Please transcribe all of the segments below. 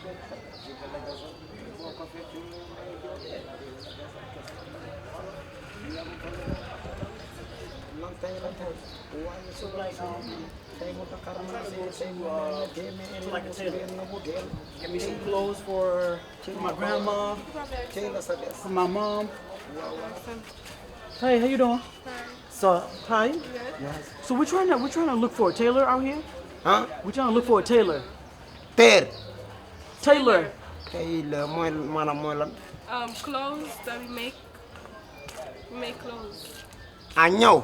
Like a tailor. Get me some clothes for my grandma, for my mom. Hey, how you doing? So, hi. Yes. So we're trying to look for a tailor out here. Huh? We're trying to look for a tailor. Tailleur. Tailor. Tailleur mooy maanaam mooy lan. Clothes that we make. We make clothes. ah ñaw.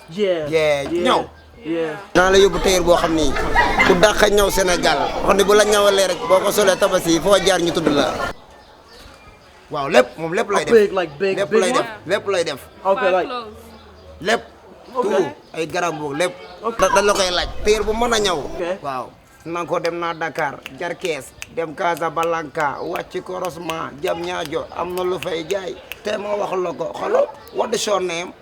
Yeah. ñaw. Yeah. naa la yóbbu tailleur boo xam ni ku dàq ñaw Sénégal wax ne bu la ñawalee rek boo ko solee tabaski foo jaar ñu tudd la. waaw lépp moom lépp lay def. Big lépp lay def lépp lay def. Okay, like. lépp. tout ay garab boog lépp. dañ la koy laaj tailleur bu mën a ñaw. waaw. na ko dem naa Dakar jar kees dem Casablanca wàcc Korosma jam ñaajo am na lu fay jaay te ma wax la ko xoolal what is your name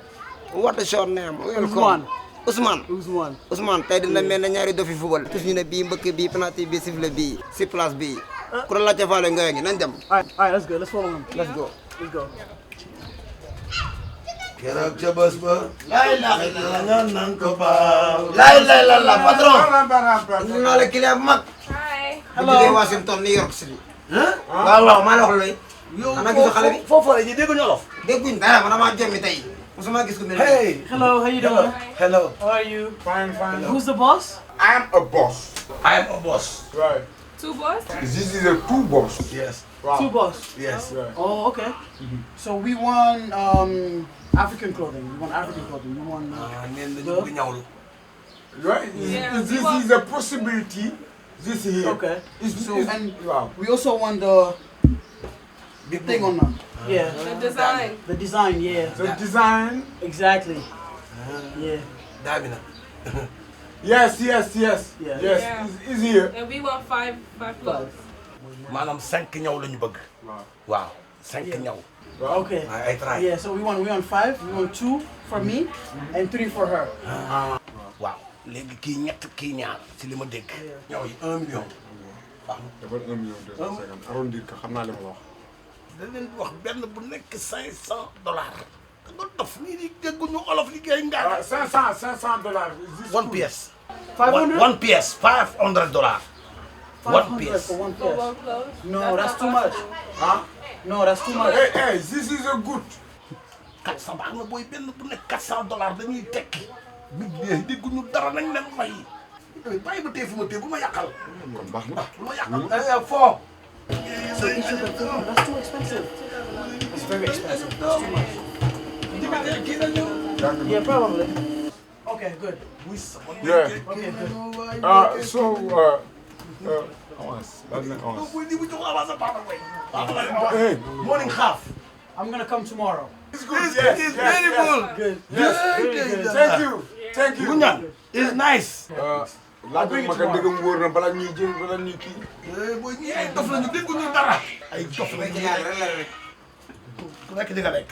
welcome Ousmane tey dina mel ne ñaari dofi football tus ñu ne bii mbëkk bii penalty bii sifflet bii si place bii ku la laajte faale nga ngi nañ dem. All right, let's go. Let's follow him. let's go. keroog ca bés ba. lay nan ko baaw. la patron. ñu naa la client bu mag. Hi. bu jógee Washington New York City. waaw maa la wax looy. ana gisu xale bi foofu la ñu dégguñu olof. dégguñ dara man damaa jommi tey musuma gis ku mel. Hey. Hello, how you doing? Hello. How are you? Fine. Who's the boss? I am a boss. I am a boss. Right. Two boys? This is a two boss. Yes. Wow. Two boss. Yes. Right. Oh, okay. So we want African clothing. We want African clothing. We want. neen nañu bëgg ñawlu. Right. Yeah, This we is a possibility. This here. Okay. So and Wow. we also want the thing on them. Yeah. The design. The design. Yeah. The design. Exactly. Yeah. daa bi nag. Yes. Yeah. Yes. Yeah. Is here. And we want five clothes. maanaam 5 ñaw lañu bëgg. waaw 5 ñaw. Okay. ay try. Yeah. So we want 5. We want 2 for me and 3 for her. waaw léegi kii ñett kii ñaar ci li ma dégg. ñaw yi 1 million. waaw. dafa 1 million 250 arrondir ko xam naa li ma la wax. dañ leen wax benn bu nekk $500. da nga dof nii di dégguñu olof liggéey nga. $500. one pièce. 500. one pièce $500. 500 pièce. for one For piece. one clothes? No, that's too much. Huh? No, that's too much. Hey, this is a good. 400 baax na booy benn bu nekk $400 dañuy tekki. bi dégguñu dara nañ leen may. bàyyi ba tey fu ma tey bu ma yàqal. kon baax na. bu ma yàqal. foo. So each of the that's too expensive. It's very expensive. That's too much. Yeah, probably. Okay, good. Yeah. Okay, good. Avance. Avance. Hey, morning half. I'm gonna come tomorrow. It's good. It's Yes. very good. Good. Yes. Thank you. Gunjan, it's nice. laaj ma ka dëggam wóor na bala ñuy jël bala ñuy kii. booy ñii ay dof lañu dégguñu dara. ay dof lañu rek. ku nekk di nga lekk.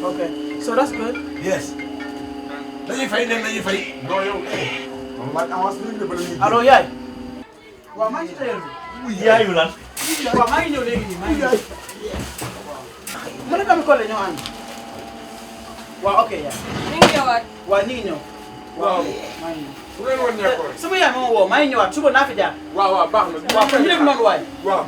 Okay, so that's good. Yes. dañuy fay leen dañuy fay. non yow. man laaj avance bi nga bala ñuy jël. Allo yaay. Waaw maa ngi ci tayal bi. yaayu lan. Waaw maa ngi ñëw léegi nii maa ngi ñëw. Mën na kami collé ñoo ànd. Waaw ok yaay. Ñu ngi ñëwaat. Waaw ñu ngi ñëw. waaw. maa ngi ñëw. bu ngeen woon nekkoon. Sama yaay ma woo maa ngi ñëwaat suba naa fi jaar. waaw baax na. Waaw kon ñu def noonu waay. waaw.